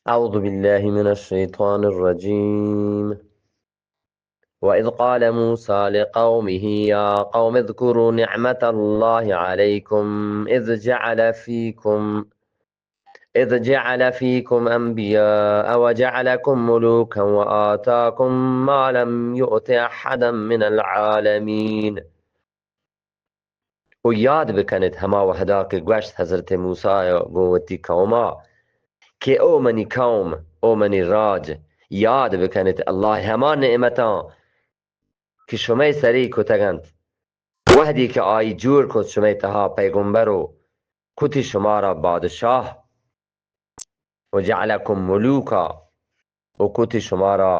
أعوذ بالله من الشيطان الرجيم. وإذ قال موسى لقومه يا قوم اذكروا نعمة الله عليكم إذ جعل فيكم إذ جعل فيكم أنبياء وجعلكم ملوكا وآتاكم ما لم يؤت أحدا من العالمين. و یاد بکنیت ہما وہدا کہ گوشت حضرت موسیٰ گوں وتی قوما کہ او منی قوم، او منی راج، یاد بکنیت اللہ ہما نعمتاں کہ شمئے سری کتگ انت، وہدی کہ آئی جوڑ کت شمئے تہا پیغمبر و کتی شمارا بادشاہ، وجعلکم ملوکا، و کتی شمارا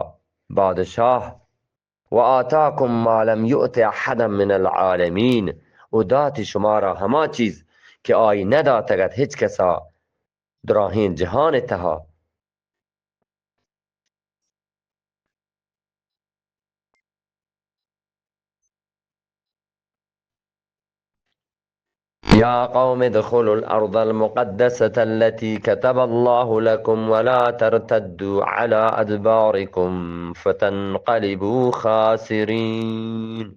بادشاہ، و آتاکم ما لم یؤت احدا من العالمین، و داتی شمارا ہما چیز کہ آئی نداتگ ات ہچ کسا دراہیں جہان تہا۔ يا قوم ادخلوا الأرض المقدسة التي كتب الله لكم ولا ترتدوا على أدباركم فتنقلبوا خاسرين.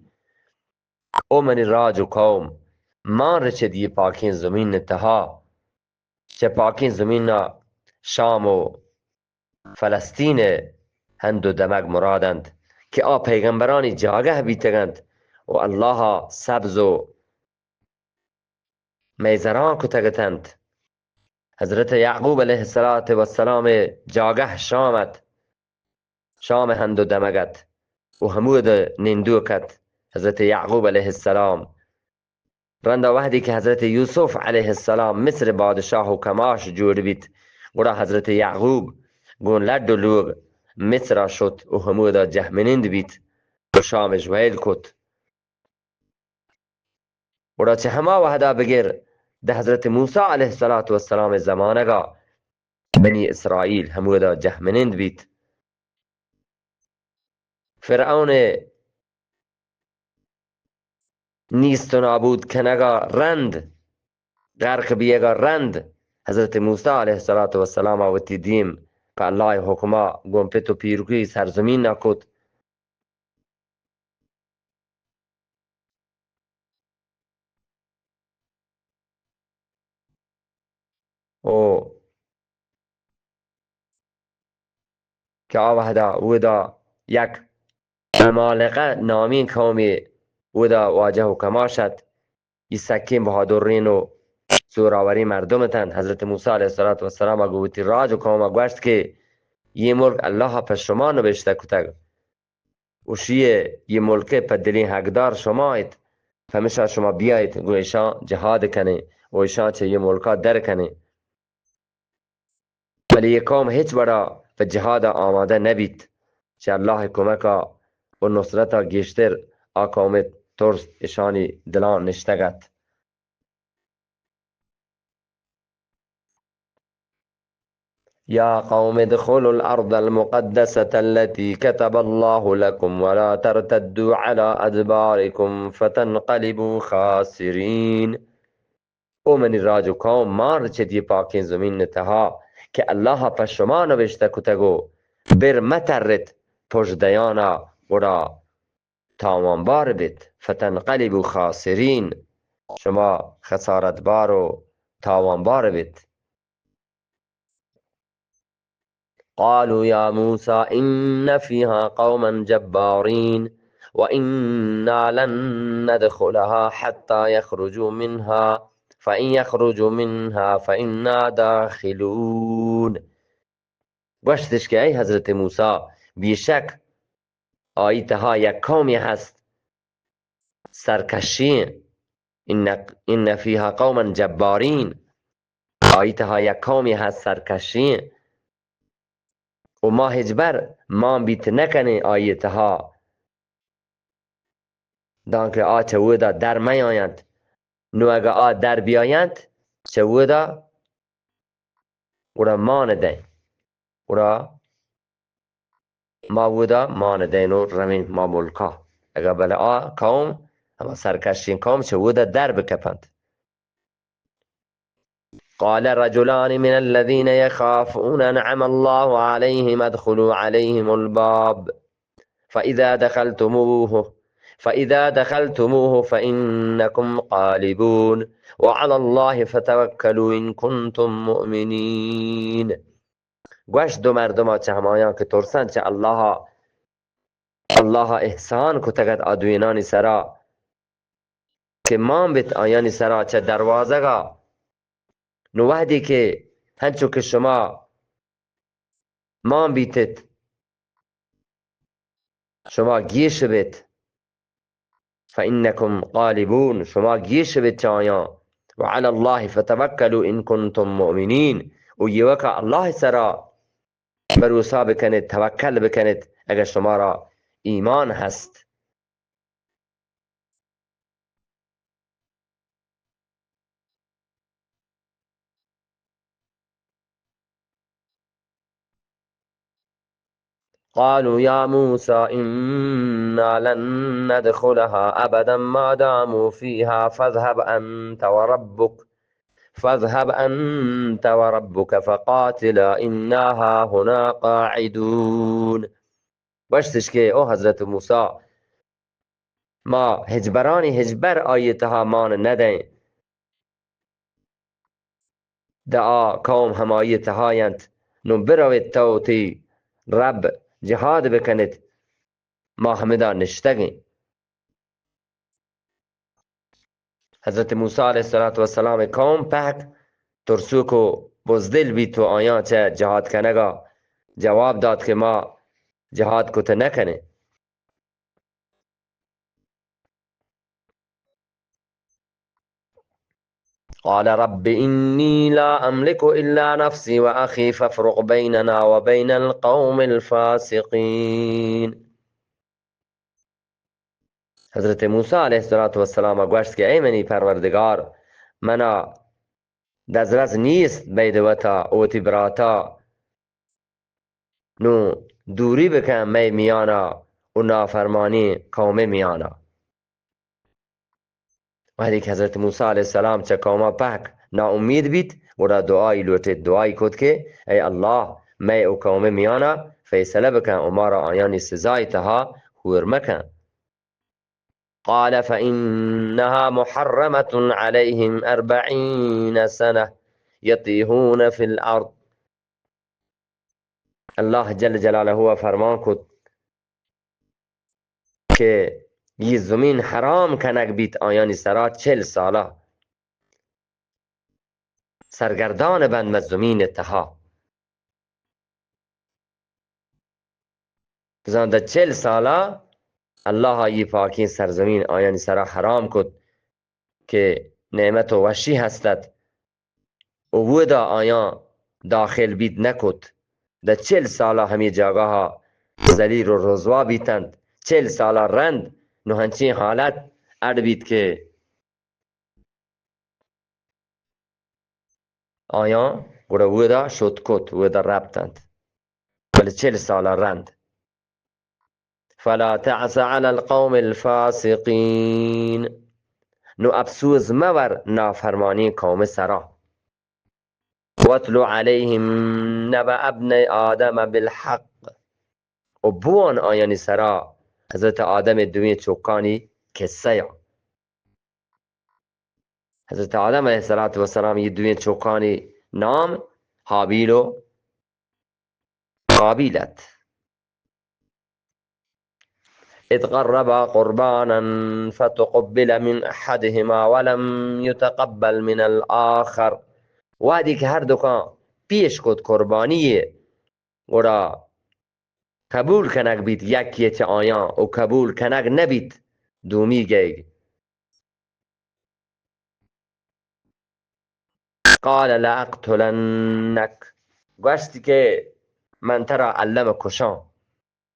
او منی راج و قوم، مان رچید یہ پاکیں زمین تہا، چہ پاکیں زمینا شام و فلسطین ء ہند و دمگ مراد انت کہ آ پیغمبرانی جاگہ بیتگ انت و اللہ ء سبز و میزران کتگ اتنت۔ حضرت یعقوب علیہ الصلوۃ والسلام ء جاگہ شام ات، شام ء ہند و دمگ ات و ہمود ء نندوک ات۔ حضرت یعقوب علیہ السلام رندا وہدے کہ حضرت یوسف علیہ السلام مصر بادشاہ و کماش جوڑ بیت، گڑا حضرت یعقوب گوں لڈ و لوگ مصرا شت و ہمودا جہمنند بیت و شامش ویل کت۔ گڑا چہ ہما وہدا بگر دہ حضرت موسیٰ علیہ الصلوۃ والسلام زمانگا بنی اسرائیل ہمودا جہمنند بیت۔ فرعون نیست و نابود کنگا رند، غرق بیگا رند، حضرت موسیٰ علیہ الصلوۃ والسلام وتی دیم پہ اللہ حکما گوں پت و پیرکی سرزمین کت۔ او کہ آ وہدا اودا یک عمالقہ نامیں قومے اودا واجہ و کماش ات۔ ای سکیں بہادرین و زوراوریں مردم اتنت۔ حضرت موسیٰ علیہ الصلوۃ والسلام گوں وتی راج و قوما گوشت کہ یہ ملک اللہ پہ شما نبشتہ کتگ۔ و شیئے یہ ملک پہ دلیں حقدار شما ایت، پمیشا شما بیایت گوں ایشاں جہاد کنیں و ایشاں چہ یہ ملکا در کنیں۔ بلے یہ قوم ہچ وڑا پہ جہادا آمادہ نبیت، چہ اللہ کمکا و نصرتا گیشتر آ قوم ترس ایشانی دلان نشتگ ات۔ يا قوم ادخلوا الأرض المقدسة التي كتب الله لكم ولا ترتدوا على أدباركم فتنقلبوا خاسرين. او منی راج و قوم، مان رچیت یہ پاکیں زمین تہا کہ اللہ پہ شما نوشتہ کتگ و بر مترت پژدیانا، گڑا تاوانبار بیت، فتنقلبوا خاسرین، شما خسارتبار و تاوانبار بیت۔ قالوا يا موسى إن فيها قوما جبارين وإنا لن ندخلها حتى يخرجوا منها فإن يخرجوا منها فإنا داخلون. گوشتش کہ اے حضرت موسیٰ، بے شک آئی تہا یک قومے ہست سرکشیں، ان، ان فیها قوما جبارین، آئی تہا یک قومے ہست سرکشیں، و ما ہچبر مان بیت نکنیں آئی تہا، دانکہ آ چہ اودا در میاینت۔ نوں اگہ آ در بیاینت چہ اودا، گڑا مان دیں، گڑا ما اودا مان دیں و رویں ما ملکا۔ اگہ بلے آ قوم، ہما سرکشیں قوم، چہ اودا در بکپنت۔ قال رجلان من الذين يخافون أنعم الله عليهم ادخلوا عليهم الباب فإذا دخلتموه، فإذا دخلتموه فإنكم غالبون، وعلى الله فتوكلوا إن كنتم مؤمنين. گوشت دو مردما چہ ہمایاں کہ ترسن چہ اللہ، اللہ احسان کتگ ات آ دوینانی سرا کہ مان بیت آیانی سرا چہ دروازگا. نو وہدے کہ ہنچو کہ شما مان بیتت، شما گیش بیت، فإنكم غالبون، شما گیش بیت چہ آیاں، وعلى الله فتوكلوا إن كنتم مؤمنين، و ایوکا اللہ سرا بھروسہ بکنت، توکل بکنت، اگر شمارا ایمان ہست. قالوا يا موسى إنا لن ندخلها أبدا ما داموا فيها فاذهب أنت وربك، فاذهب أنت وربك فقاتلا إنا هاهنا قاعدون. گوشتش کہ او حضرت موسی، ما ہچبرانی ہچبر آئی تہا مان ندیں. دعا قوم ہمائی تہا انت، نو برویت تو تی رب جہاد بکنیت، ما ہمدا نشتگیں. حضرت موسی علیہ الصلوۃ والسلام قوم پہک ترسوک و بزدل بیت و آیاں چہ جہاد کنگا جواب دات کہ ما جہاد کت نہ کنیں. قال رب إني لا أملك إلا نفسي وأخي فافرق بيننا وبين القوم الفاسقين. حضرت موسی علیہ الصلوۃ والسلام گوشت کہ اے منی پروردگار، منا دزرس نیست بید وتا و وتی براتا، نو دوری بکن مئے میانا و نافرمانی قوم میانا. وہدے کہ حضرت موسی علیہ السلام چہ قوما پہک ناامید بیت، گڑا دعائی لوٹیت، دعائی کت کہ اے اللہ، مئے و قوم میانا فیصلہ بکن و مارا آیانی سزای تہا ہور مکن. قال فإنها محرمة عليهم أربعين سنة يتيهون في الأرض. اللہ جل جلالہ ء فرمان کت کہ یہ زمین حرام کنگ بیت آیانی سرا چل سالہ سرگردان بند مہ زمین تہا. بزاں دہ چل سالا اللہ آئی پاکیں سرزمین آیانی سرا حرام کت کہ نعمت و وشی ہستت و اودا آیاں داخل بیت نہ کت. دہ چل سالا ہمے جاگہا ذلیل و رسوا بیتنت. چل سالا رند نو ہنچیں حالت اڈ بیت کہ آیاں گڑا اودا شت کت، اودا رپتنت. بلے چل سالا رند. فلا تعس علی القوم الفاسقین. نو افسوز مور نافرمانی قوم سرا. واتل علیهم نبأ ابنی آدم بالحق. و بوان آیانی سرا حضرت آدم دویں چوکانی قصہ یا. حضرت آدم علیہ الصلوۃ والسلام یہ دویں چوکانی نام ہابیل و قابیل ات. اذ قربا قربانا فتقبل من احدهما ولم يتقبل من الآخر. وہدے کہ ہر دکاں پیش کت قربانی، گڑا قبول کنگ بیت یکے چہ آیاں و قبول کنگ نہ بیت دومی گئیگ. قال لأقتلنك، گوشت کہ من ترا الم کشاں.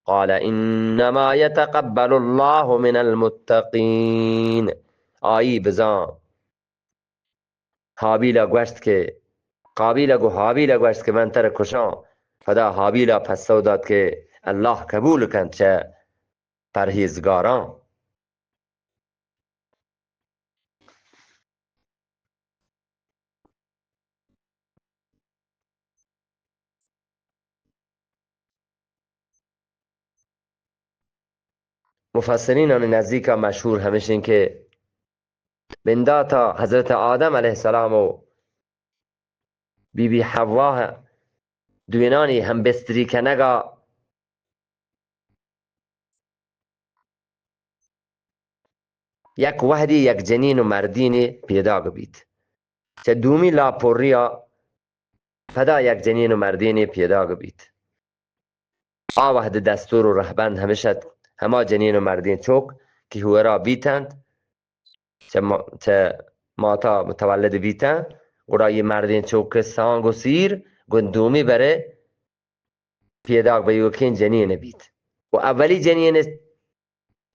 قال انما يتقبل الله من المتقين. آئی بزاں ہابیل ء گوشت کہ، قابیل ء گوں ہابیل ء گوشت کہ من ترا کشاں. پدا ہابیل ء پسو دات کہ اللہ قبول کنت چہ پرہیزگاراں. مفسرینانی نزیکا مشہور ہمیش انت کہ بنداتا حضرت آدم علیہ السلام و بی بی حوا دوینانی ہم بستری کنگا یک وہدی یک جنین و مردینے پیداگ بیت۔ چہ دومی لاپوریا پدا یک جنین و مردینے پیداگ بیت۔ آ وہد دستور و رہبند ہمیش ات، ہما جنین و مردین چوک کہ ہورا بیتنت، چہ ما-، چہ ماتا متولد بیتنت، گڑا یہ مردین چوک سانگ و سیر گون دومی برے پیداگ بیوکین جنین بیت۔ و اولی جنین،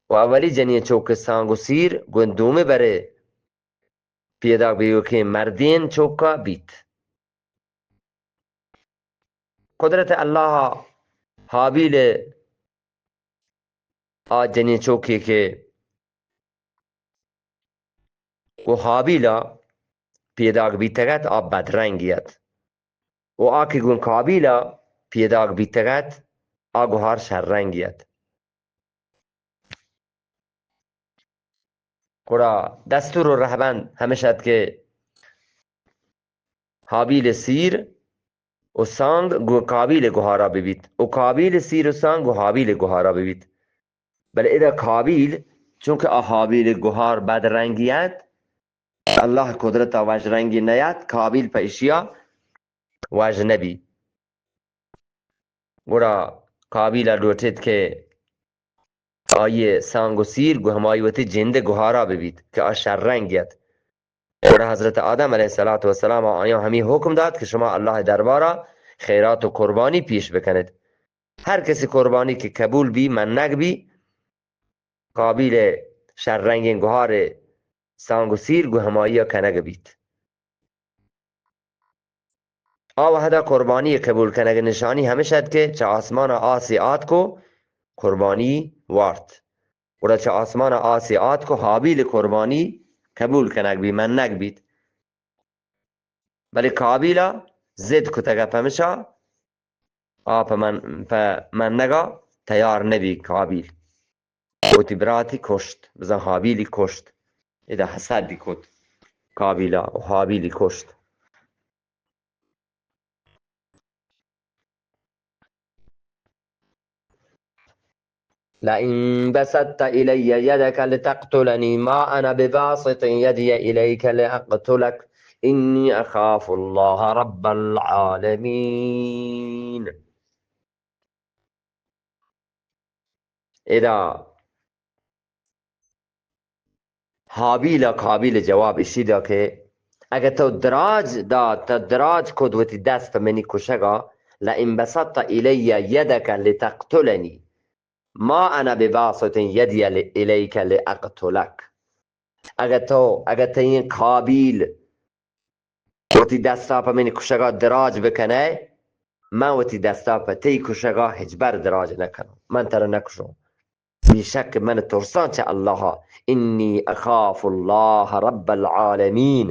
و اولی جنین چوک سانگ و سیر گون دومی برے پیداگ بیوکین مردین چوکا بیت۔ قدرت اللہ ہابیل آ جنین چوکی کہ گوں ہابیلا پیداگ بیتگ ات، آ بدرنگی ات۔ و آ کہ گوں قابیلا پیداگ بیتگ ات، آ گوہار شررنگی ات۔ گڑا دستور و رہبند ہمیش ات کہ ہابیل سیر و سانگ گوں قابیل گوہارا ببیت و قابیل سیر و سانگ گوں ہابیل گوہارا ببیت۔ بلے ادا قابیل، چونکہ آ ہابیل گوہار بدرنگی ات، اللہ قدرتا وش رنگی نیات، قابیل پہ اشیا وش نبی۔ گڑا قابیلا لوٹیت کہ آئی سانگ و سیر گوں ہمائی وتی جند گوہارا ببیت کہ آ شررنگی ات۔ گڑا حضرت آدم علیہ الصلوۃ والسلام آیاں ہمی حکم دات کہ شما اللہ دربارا خیرات و قربانی پیش بکنیت۔ ہر کسی قربانی کہ قبول بی، منگ بی، قابیل شررنگیں گوہار سانگ و سیر گوں ہمائی کنگ بیت۔ آ وہدا قربانی قبول کنگ نشانی ہمیش ات کہ چہ آسمانا آسے آتک و قربانی وارت۔ گڑا چہ آسمانا آسے آتک و ہابیل قربانی قبول کنگ بی، منگ بیت۔ بلے قابیلا ضد کتگ ات، پمشا آ پہ من، پہ منگا تیار نبی قابیل۔ وتی براتی کشت، بزاں ہابیلی کشت۔ ادا حسدی کت قابیلا و ہابیلی کشت۔ لئن بسطت إلي يدك لتقتلني ما أنا بباسط يدي إليك لأقتلك إني أخاف الله رب العالمين۔ ادا ہابیل ءَ قابیل ءَ جواب اشی دا کہ اگہ تو دراج دات، تو دراج کت وتی دست پہ منی کشگا، لئن بسطت الی یدک لتقتلنی ما انا بباسط یدی الیک لاقتلک۔ اگہ تو، اگہ تئی قابیل وتی دستا پہ منی کشگا دراج بکنئے، من وتی دستا پہ تئی کشگا ہچبر دراج نکناں، من ترا نکشاں۔ بے شک من ترساں چہ اللہ ءَ، انی اخاف اللہ رب العالمین۔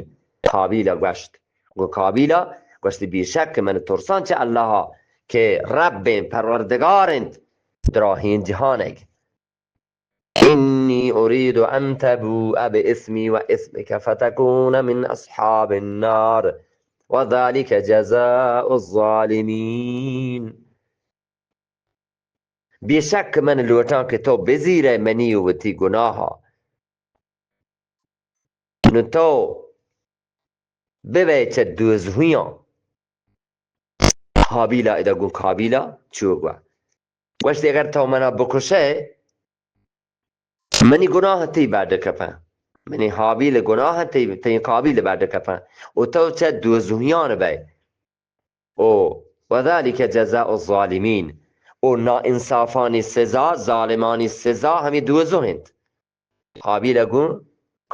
قابیل ءَ گوشت، گوں قابیل ءَ گوشت، بے شک من ترساں چہ اللہ ءَ کہ رب انت، پروردگار انت، دراہیں جہانگ۔ انی ارید ان تبوء باسمی و اسمک فتکون من اصحاب النار و ذلک جزاء الظالمین۔ بے شک من لوٹاں کہ تو بزیرئے منی و وتی گناہا۔ نوں تو ببئے چہ دوزہیاں۔ ہابیلا ادا گوں قابیلا چو گوا۔ گوشت، اگر تو منا بکشئے، منی گناہ تئی بڈ کپن، منی ہابیل گناہ تئی، تئی قابیل بڈ کپن، و تو چہ دوزہیان بئے۔ او وذلک جزاء الظالمین، او ناانصافانی سزا، ظالمانی سزا ہمے دوزہ انت۔ ہابیل گوں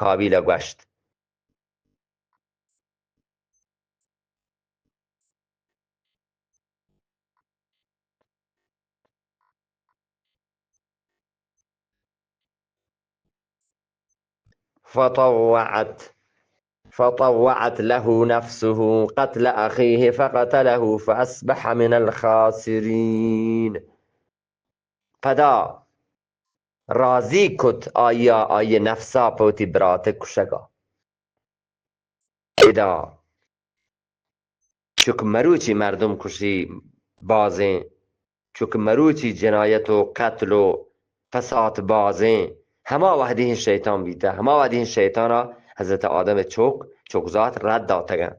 قابیل گوشت۔ فطوعت، فطوعت له نفسه قتل اخیه فقتله فاصبح من الخاسرین۔ پدا راضی کت آئی ءَ، آئی ءِ نفس ءَ پہ وتی برات ءِ کشگ ءَ۔ ادا چک مروچی مردم کشی بازیں، چک مروچی جنایت و قتل و فساد بازیں، ہما وہدی شیطان بیتہ، ہما وہدی شیطان ءَ حضرت آدم ءِ چک، چکزات رد داتگاں۔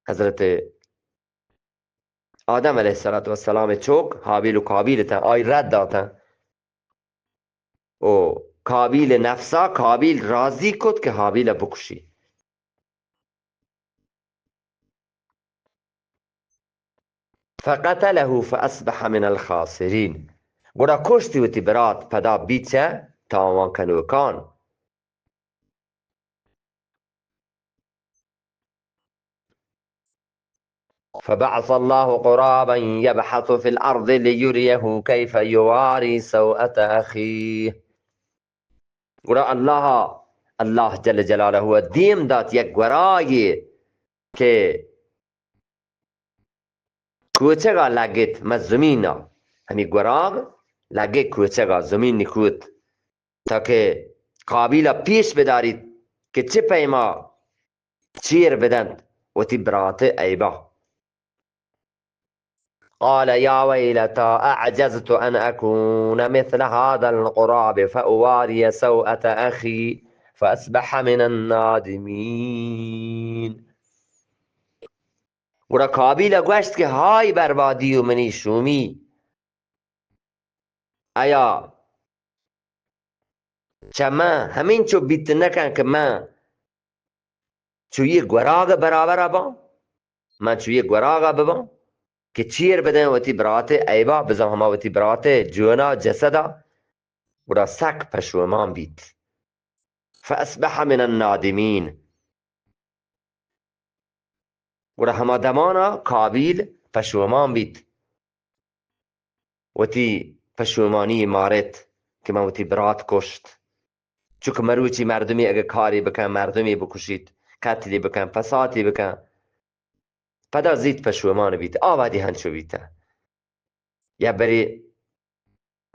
حضرت آدم علیہ الصلوۃ والسلام ءِ چک ہابیل و قابیل اتاں، آئی رد داتاں۔ و قابیل ءِ نفس ءَ قابیل راضی کت کہ ہابیل ءَ بکشی۔ فقتله فاصبح من الخاسرین۔ گڑا کشتی وتی برات، پدا بیت چہ تاوان کنوکان۔ فبعث الله غرابا يبحث في الأرض ليريه كيف يواري سوءة أخيه۔ گڑا اللہ، اللہ جل جلالہ ءَ دیم دات یک گوراگے کہ کوچگ ءَ لگت مہ زمین ءَ، ہمے گوراگ لگت کوچگ ءَ، زمین نکوت، تاکہ قابیل ءَ پیش بداریت کہ چہ پیما چیر بدنت وتی برات ءِ عیبا۔ قال يا ويلتى أعجزت أن أكون مثل هذا الغراب فأواري سوءة أخي فأصبح من النادمين۔ گڑا قابیل ءَ گوشت کہ ہائے بربادی و منی شومی، آیا چہ من ہمینچو بیت نہ کن کہ من چو یہ گوراگ ءِ برابر ءَ باں، من چو یہ گوراگ ءَ بباں کہ چیر بدیں وتی برات ءِ عیبا، بزاں ہما وتی برات ءِ جونا جسدا۔ گڑا سک پشومان بیت۔ فاصبح من النادمین۔ گڑا ہما دمانا قابیل پشومان بیت، وتی پشومانی مارت کہ من وتی برات کشت۔ چک مروچی مردمی اگہ کاری بکن، مردمی بکشیت، قتلی بکن، فساتی بکن، پدا زیت پشومان بیت۔ آ وہدی ہنچو بیتہ۔ یا برے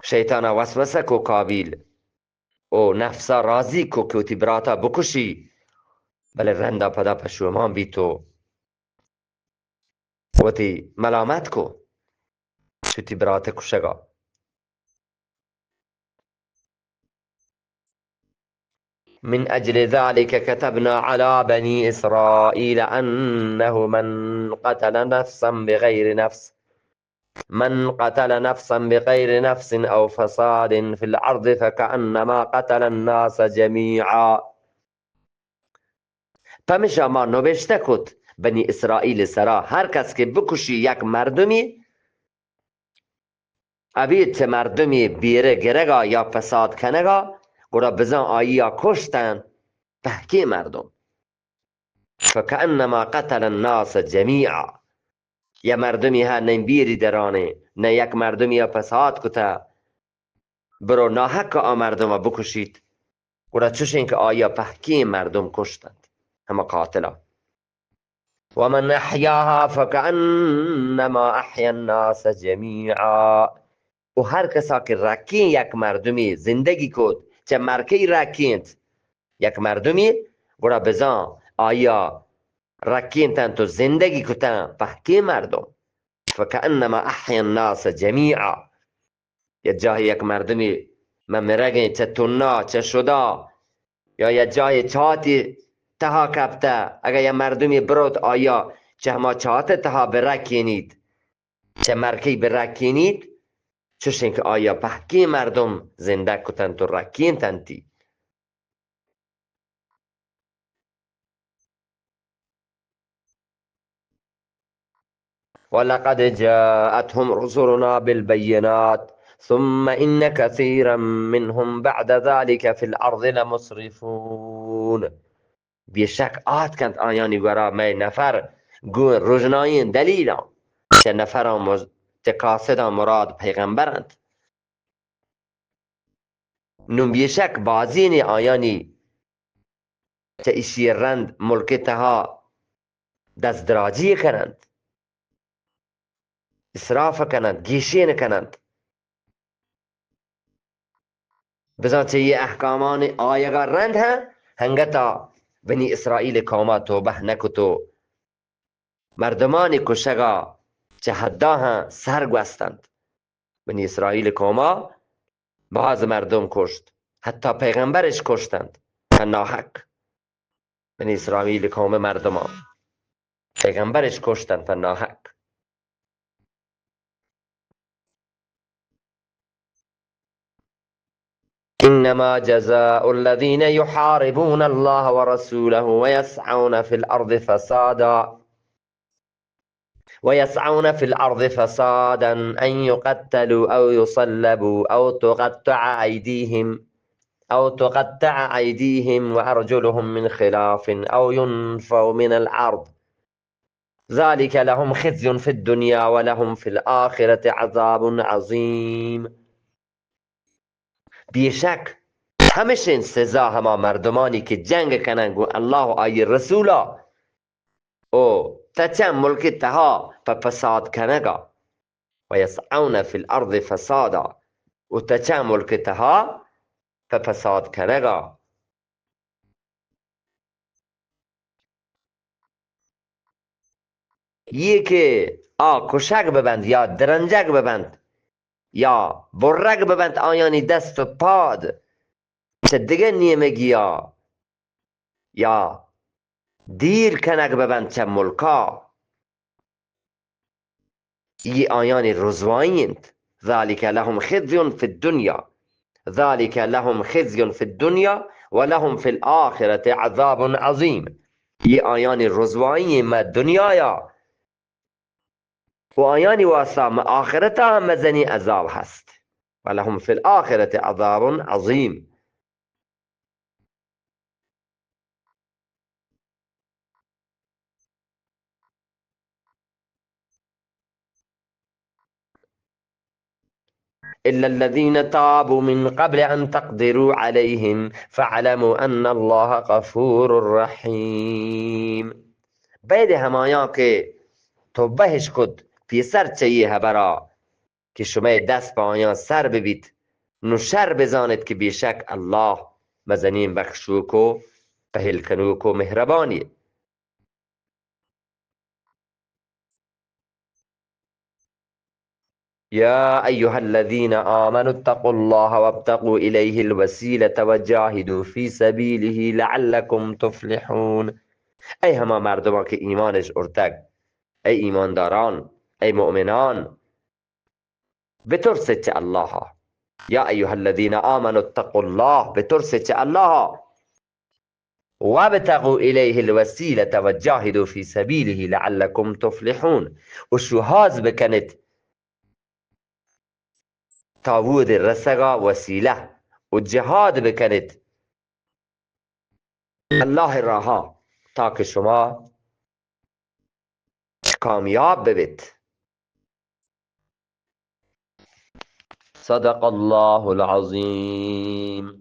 شیطان ءَ وسوسہ کو قابیل، او نفس ءَ راضی کو کہ وتی برات ءَ بکشی، بلے رندا پدا پشومان بیت و وتی ملامت کو، وتی برات ءِ کشگا۔ من أجل ذلك كتبنا على بني إسرائيل أنه من قتل نفسا بغير نفس، من قتل نفسا بغير نفس أو فساد في الأرض فكأنما قتل الناس جميعا۔ پمشا ما نبشتہ کت بنی اسرائیل سرا، ہر کس کہ بکشی یک مردمی، ابید چہ مردمی بیرہ گرگا یا فساد کنگا، گڑا بزاں آئیا کشتن پہکیں مردم۔ فکأنما قتل الناس جمیعا۔ یا مردمی ہا نہ بیری درانیں، نہ یک مردمی ءَ فساد کتہ، برو ناحق آ مردم ءَ بکشیت۔ گڑا چوشیں کہ آئی ءَ پہکیں مردم کشتنت، ہما قاتل ءَ۔ ومن احیاها فکأنما احیا الناس جمیعا۔ و ہر کسا کہ رکیں یک مردمی زندگی کت، چہ مرکئی رکینت یک مردمی، گڑا بزاں آئی ءَ رکینتنت و زندگی کتن پہکیں مردم۔ فکأنما احیا الناس جمیعا۔ یک جاہے یک مردمے مہ مرگیں، چہ تنا، چہ شدا، یا یک جاہے چاتے تہا کپتہ، اگہ یک مردمے بروت آیا چہ ہما چات تہا برکینیت، چہ مرکئی برکینیت، چوشیں کہ آیا پہکیں مردم زندگ کتنت و رکینتنتی۔ ولقد جاءتهم رسلنا بالبينات ثم إن كثيرا منهم بعد ذلك في الأرض لمسرفون۔ بے شک آتکنت آیانی گورا مئے نفر گوں رژنائیں دلیلاں، چہ نفراں مز-، چہ قاصداں مراد پیغمبر انت۔ نوں بے شک بازینے آیانی چہ ایشی رند ملک تہا دست دراجی کننت، اسراف کننت، گیشین کننت۔ بزاں چہ اے احکامانی آیگا رند ہم ہنگتا بنی اسرائیل قوما توبہ نکتو مردمانی کشگا چہ حدا ہم سر گوستنت۔ بنی اسرائیل قوما باز مردم کشت، حتی پیغمبرش کشتنت پہ ناحق۔ بنی اسرائیل قوم مردمان پیغمبرش کشتنت پہ ناحق۔ إنما جزاء الذين يحاربون الله ورسوله ويسعون في الأرض فسادا، ويسعون في الأرض فسادا أن يقتلوا أو يصلبوا أو تقطع أيديهم، أو تقطع أيديهم وأرجلهم من خلاف أو ينفوا من الأرض ذلك لهم خزي في الدنيا ولهم في الآخرة عذاب عظيم. بیشک ہمشیں سزا ہما مردمانی کہ جنگ کنن گوں اللہ و آئی رسولا و تچن ملک تہا پہ فساد کنگا، ويسعون في الأرض فسادا، و تچن ملک تہا پہ فساد کنگا۔ یے کہ آ کشگ ببنت یا درنجگ ببنت یا برگ ببنت آیانی دست و پاد چہ دگہ نیمگیا یا دیر کنگ ببنت چہ ملکا، اے آیانی رسوائی انت۔ ذلك لهم خزي في الدنيا، ذلك لهم خزي في الدنيا ولهم في الآخرة عذاب عظيم. اے آیانی رسوائی انت مہ دنیایا و آیانی واسطہ مہ آخرتا ہم مزنی عذاب ہست۔ ولهم في الآخرة عذاب عظيم. إلا الذين تابوا من قبل أن تقدروا عليهم فاعلموا أن الله غفور رحيم. بید ہمایاں کہ توبہ اش کت پیسر چہ اے حبرا کہ شمئے دست پہ آیاں سر ببیت، نوں شر بزانت کہ بیشک اللہ مزنیں بخشوک و پہل کنوک و مہربانی. يا أيها الذين آمنوا اتقوا الله وابتغوا إليه الوسيلة وجاهدوا في سبيله لعلكم تفلحون. اے ہما مردمان کہ ایمانش ارتگ، اے ایمانداران، اے مؤمنان، بترسیت چہ اللہ ءَ. یا ایھا الذین آمنوا اتقوا اللہ، بترسیت چہ اللہ ءَ. وابتغوا الیہ الوسیلة وجاہدوا فی سبیلہ لعلکم تفلحون، و شوہاز بکنیت تا وود رسگا وسیلہ، و جہاد بکنیت اللہ ءِ راہا، تاکہ شما کامیاب ببیت. صدق اللہ العظیم.